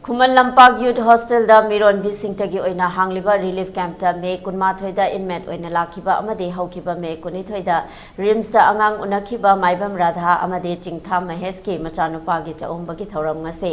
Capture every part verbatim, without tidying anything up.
ꯈꯨꯃꯟ ꯂꯝꯄꯥꯛ ꯌꯨꯠ ꯍꯣꯁꯇꯦꯜꯗ ꯃꯤꯔꯣꯟꯕꯤꯁꯤꯡꯇꯒꯤ ꯑꯣꯏꯅ ꯍꯥꯡꯂꯤꯕ ꯔꯤꯂꯤꯐ ꯀꯦꯝꯞꯇ ꯃꯦ ꯀꯨꯟꯃꯥꯊꯣꯏꯗ ꯏꯟꯃꯦꯠ ꯑꯣꯏꯅ ꯂꯥꯛꯈꯤꯕ ꯑꯃꯗꯤ ꯍꯧꯈꯤꯕ ꯃꯦ ꯀꯨꯟꯅꯤꯊꯣꯏꯗ ꯔꯤꯝꯁꯇ ꯑꯉꯥꯡ ꯎꯅꯈꯤꯕ ꯃꯥꯏꯕꯝ ꯔꯥꯙꯥ ꯑꯃꯗꯤ ꯆꯤꯡꯊꯥ ꯃꯍꯦꯁꯀꯤ ꯃꯆꯥꯅꯨꯄꯥꯒꯤ ꯆꯥꯛꯎꯝꯕꯒꯤ ꯊꯧꯔꯝ ꯉꯁꯤ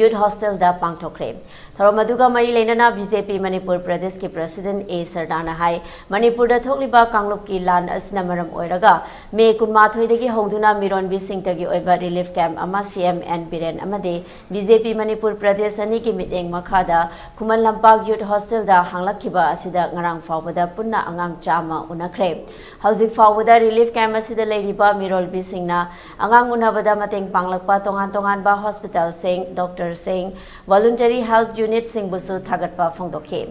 ꯌꯨꯠ ꯍꯣꯁꯇꯦꯜꯗ ꯄꯥꯡꯊꯣꯛꯈ꯭ꯔꯦ꯫ ꯊꯧꯔꯝ ꯑꯗꯨꯒ ꯃꯔꯤ ꯂꯩꯅꯅ ꯕꯤ ꯖꯦ ꯄꯤ ꯃꯅꯤꯄꯨꯔ ꯄ꯭ꯔꯗꯦꯁꯀꯤ ꯄ꯭ꯔꯁꯤꯗꯦꯟꯠ ꯑꯦ ꯁꯔꯗꯥꯅ ꯍꯥꯏ, ꯃꯅꯤꯄꯨꯔꯗ ꯊꯣꯛꯂꯤꯕ ꯀꯥꯡꯂꯨꯞꯀꯤ ꯂꯥꯟ ꯑꯁꯤꯅ ꯃꯔꯝ ꯑꯣꯏꯔꯒ ꯃꯦ ꯀꯨꯟꯃꯥꯊꯣꯏꯗꯒꯤ ꯍꯧꯗꯨꯅ ꯃꯤꯔꯣꯟꯕꯤꯁꯤꯡꯇꯒꯤ ꯑꯣꯏꯕ ꯔꯤꯂꯤꯐ ꯀꯦꯝꯞ ꯑꯃ ꯁꯤ ꯑꯦꯝ ꯑꯦꯟ ꯕꯤꯔꯦꯟ ꯑꯃꯗꯤ ꯕꯤ ꯖꯦ ꯄꯤ ꯃꯅꯤꯄꯨꯔ ꯄ꯭ꯔꯗꯦꯁ ꯑꯅꯤꯒꯤ ꯃꯤꯠꯌꯦꯡ ꯃꯈꯥꯗ ꯈꯨꯃꯟ ꯂꯝꯄꯥꯛ ꯌꯨꯠ ꯍꯣꯁꯇꯦꯜꯗ ꯍꯥꯡꯂꯛꯈꯤꯕ ꯑꯁꯤꯗ ꯉꯔꯥꯡ ꯐꯥꯎꯕꯗ ꯄꯨꯟꯅ ꯑꯉꯥꯡ ꯆꯥꯝꯃ ꯎꯅꯈ꯭ꯔꯦ꯫ ꯍꯧꯖꯤꯛ ꯐꯥꯎꯕꯗ ꯔꯤꯂꯤꯐ ꯀꯦꯝꯞ ꯑꯁꯤꯗ ꯂꯩꯔꯤꯕ ꯃꯤꯔꯣꯜꯕꯤꯁꯤꯡꯅ ꯑꯉꯥꯡ ꯎꯅꯕꯗ ꯃꯇꯦꯡ ꯄꯥꯡꯂꯛꯄ ꯇꯣꯉꯥꯟ ꯇꯣꯉꯥꯟꯕ ꯍꯣꯁꯄꯤꯇꯥꯜꯁꯤꯡ, ꯗꯣꯛꯇꯔꯁꯤꯡ, ꯚꯣꯂꯨꯟꯇꯔꯤ ꯍꯦꯜꯞ ꯌꯨꯅꯤꯠꯁꯤꯡꯕꯨꯁꯨ ꯊꯥꯒꯠꯄ ꯐꯣꯡꯗꯣꯛꯈꯤ꯫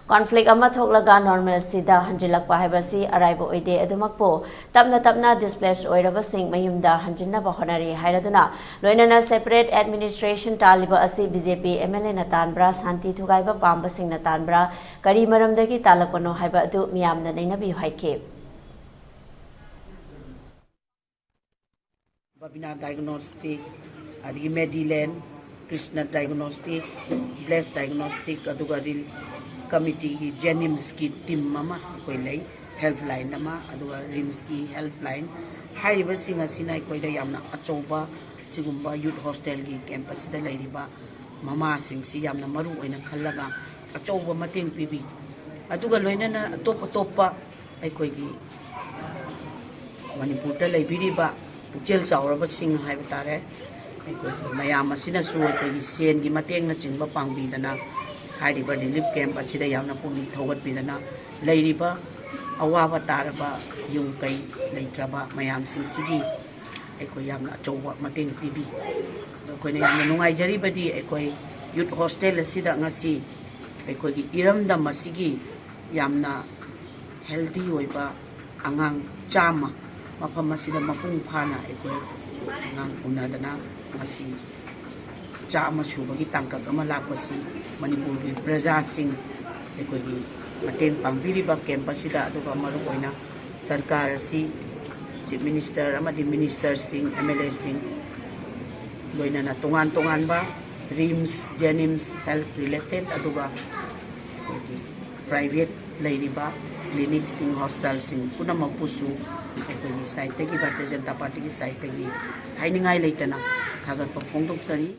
ꯀꯣꯟꯐ꯭ꯂꯤꯛ ꯑꯃ ꯊꯣꯛꯂꯒ ꯅꯣꯔꯃꯦꯜꯁꯤꯗ ꯍꯟꯖꯤꯜꯂꯛꯄ ꯍꯥꯏꯕꯁꯤ ꯑꯔꯥꯏꯕ ꯑꯣꯏꯗꯦ꯫ ꯑꯗꯨꯃꯛꯄꯨ ꯇꯞꯅ ꯇꯞꯅ ꯗꯤꯁꯄ꯭ꯂꯦꯁ ꯑꯣꯏꯔꯕꯁꯤꯡ ꯃꯌꯨꯝꯗ ꯍꯟꯖꯤꯟꯅꯕ ꯍꯣꯠꯅꯔꯤ ꯍꯥꯏꯔꯗꯨꯅ ꯂꯣꯏꯅꯅ ꯁꯦꯄꯔꯦꯠ ꯑꯦꯗꯃꯤꯅꯤꯁꯇ꯭ꯔꯦꯁꯟ ꯇꯥꯜꯂꯤꯕ ꯑꯁꯤ B J P M L ꯑꯦꯅ ꯇꯥꯟꯕ꯭ꯔꯥ, ꯁꯥꯟꯇꯤ ꯊꯨꯒꯥꯏꯕ ꯄꯥꯝꯕꯁꯤꯡꯅ ꯇꯥꯟꯕ꯭ꯔꯥ, ꯀꯔꯤ ꯃꯔꯝꯗꯒꯤ ꯇꯥꯜꯂꯛꯄꯅꯣ ꯍꯥꯏꯕ ꯑꯗꯨ ꯃꯤꯌꯥꯝꯅ ꯅꯩꯅꯕꯤꯌꯨ ꯍꯥꯏꯈꯤ꯫ ꯕꯕꯤꯅꯥ ꯗꯥꯏꯒꯅꯣꯁꯇꯤꯛ, ꯑꯗꯒꯤ ꯃꯦꯗꯤꯂꯦꯟ, ꯀ꯭ꯔꯤꯁꯅ ꯗꯥꯏꯒꯅꯣꯁꯇꯤꯛ, ꯕ꯭ꯂꯦꯁ ꯗꯥꯏꯒꯅꯣꯁꯇꯤꯛ, ꯑꯗꯨꯒ ꯔꯤꯂꯤꯐ ꯀꯃꯤꯇꯤꯒꯤ ꯖꯦꯅꯤꯝꯁꯀꯤ ꯇꯤꯝ ꯑꯃ ꯑꯩꯈꯣꯏ ꯂꯩ, ꯍꯦꯜꯞꯂꯥꯏꯟ ꯑꯃ, ꯑꯗꯨꯒ ꯔꯤꯝꯁꯀꯤ ꯍꯦꯜꯞꯂꯥꯏꯟ꯫ ꯍꯥꯏꯔꯤꯕꯁꯤꯡ ꯑꯁꯤꯅ ꯑꯩꯈꯣꯏꯗ ꯌꯥꯝꯅ ꯑꯆꯧꯕ ꯁꯤꯒꯨꯝꯕ ꯌꯨꯠ ꯍꯣꯁꯇꯦꯜꯒꯤ ꯀꯦꯝꯞ ꯑꯁꯤꯗ ꯂꯩꯔꯤꯕ ꯃꯃꯥꯁꯤꯡꯁꯤ ꯌꯥꯝꯅ ꯃꯔꯨ ꯑꯣꯏꯅ ꯈꯜꯂꯒ ꯑꯆꯧꯕ ꯃꯇꯦꯡ ꯄꯤꯕꯤ꯫ ꯑꯗꯨꯒ ꯂꯣꯏꯅꯅ ꯑꯇꯣꯞ ꯑꯇꯣꯞꯄ ꯑꯩꯈꯣꯏꯒꯤ ꯃꯅꯤꯄꯨꯔꯗ ꯂꯩꯕꯤꯔꯤꯕ ꯄꯨꯛꯆꯦꯜ ꯆꯥꯎꯔꯕꯁꯤꯡ ꯍꯥꯏꯕ ꯇꯥꯔꯦ, ꯑꯩꯈꯣꯏꯒꯤ ꯃꯌꯥꯝ ꯑꯁꯤꯅꯁꯨ ꯑꯩꯈꯣꯏꯒꯤ ꯁꯦꯟꯒꯤ ꯃꯇꯦꯡꯅꯆꯤꯡꯕ ꯄꯥꯡꯕꯤꯗꯅ ꯍꯥꯏꯔꯤꯕ ꯔꯤꯂꯤꯐ ꯀꯦꯝꯞ ꯑꯁꯤꯗ ꯌꯥꯝꯅ ꯄꯨꯛꯅꯤꯡ ꯊꯧꯒꯠꯄꯤꯗꯅ ꯂꯩꯔꯤꯕ ꯑꯋꯥꯕ ꯇꯥꯔꯕ ꯌꯨꯝ ꯀꯩ ꯂꯩꯇ꯭ꯔꯕ ꯃꯌꯥꯝꯁꯤꯡꯁꯤꯒꯤ ꯑꯩꯈꯣꯏ ꯌꯥꯝꯅ ꯑꯆꯧꯕ ꯃꯇꯦꯡ ꯄꯤꯕꯤ꯫ ꯑꯗꯣ ꯑꯩꯈꯣꯏꯅ ꯌꯥꯝꯅ ꯅꯨꯡꯉꯥꯏꯖꯔꯤꯕꯗꯤ ꯑꯩꯈꯣꯏ ꯌꯨꯠ ꯍꯣꯁꯇꯦꯜ ꯑꯁꯤꯗ ꯉꯁꯤ ꯑꯩꯈꯣꯏꯒꯤ ꯏꯔꯝꯗꯝ ꯑꯁꯤꯒꯤ ꯌꯥꯝꯅ ꯍꯦꯜꯗꯤ ꯑꯣꯏꯕ ꯑꯉꯥꯡ ꯆꯥꯝꯃ ꯃꯐꯝ ꯑꯁꯤꯗ ꯃꯄꯨꯡ ꯐꯥꯅ ꯑꯩꯈꯣꯏ ꯑꯉꯥꯡ ꯎꯅꯗꯅ ꯉꯁꯤ ꯆꯥꯝꯃ ꯁꯨꯕꯒꯤ ꯇꯥꯡꯀꯛ ꯑꯃ ꯂꯥꯛꯄꯁꯤ ꯃꯅꯤꯄꯨꯔꯒꯤ ꯄ꯭ꯔꯖꯥꯁꯤꯡ ꯑꯩꯈꯣꯏꯒꯤ ꯃꯇꯦꯡ ꯄꯥꯡꯕꯤꯔꯤꯕ ꯀꯦꯝꯞ ꯑꯁꯤꯗ, ꯑꯗꯨꯒ ꯃꯔꯨꯑꯣꯏꯅ ꯁꯔꯀꯥꯔ ꯑꯁꯤ ꯆꯤꯐ ꯃꯤꯅꯤꯁꯇꯔ ꯑꯃꯗꯤ ꯃꯤꯅꯤꯁꯇꯔꯁꯤꯡ, ꯑꯦꯝ ꯑꯦꯜ ꯑꯦꯁꯤꯡ, ꯂꯣꯏꯅꯅ ꯇꯣꯉꯥꯟ ꯇꯣꯉꯥꯟꯕ ꯔꯤꯝꯁ, ꯖꯦꯅꯤꯝꯁ, ꯍꯦꯜꯊ ꯔꯤꯂꯦꯇꯦꯠ, ꯑꯗꯨꯒ ꯑꯩꯈꯣꯏꯒꯤ ꯄ꯭ꯔꯥꯏꯚꯦꯠ ꯂꯩꯔꯤꯕ ꯀ꯭ꯂꯤꯅꯤꯛꯁꯤꯡ, ꯍꯣꯁꯄꯤꯇꯥꯜꯁꯤꯡ ꯄꯨꯝꯅꯃꯛꯄꯨꯁꯨ ꯑꯩꯈꯣꯏꯒꯤ ꯁꯥꯏꯠꯇꯒꯤ, ꯚꯥꯔꯇꯤꯌ ꯖꯅꯇꯥ ꯄꯥꯔꯇꯤꯒꯤ ꯁꯥꯏꯠꯇꯒꯤ ꯍꯥꯏꯅꯤꯡꯉꯥꯏ ꯂꯩꯇꯅ ꯊꯥꯒꯠꯄ ꯐꯣꯡꯗꯣꯛꯆꯔꯤ꯫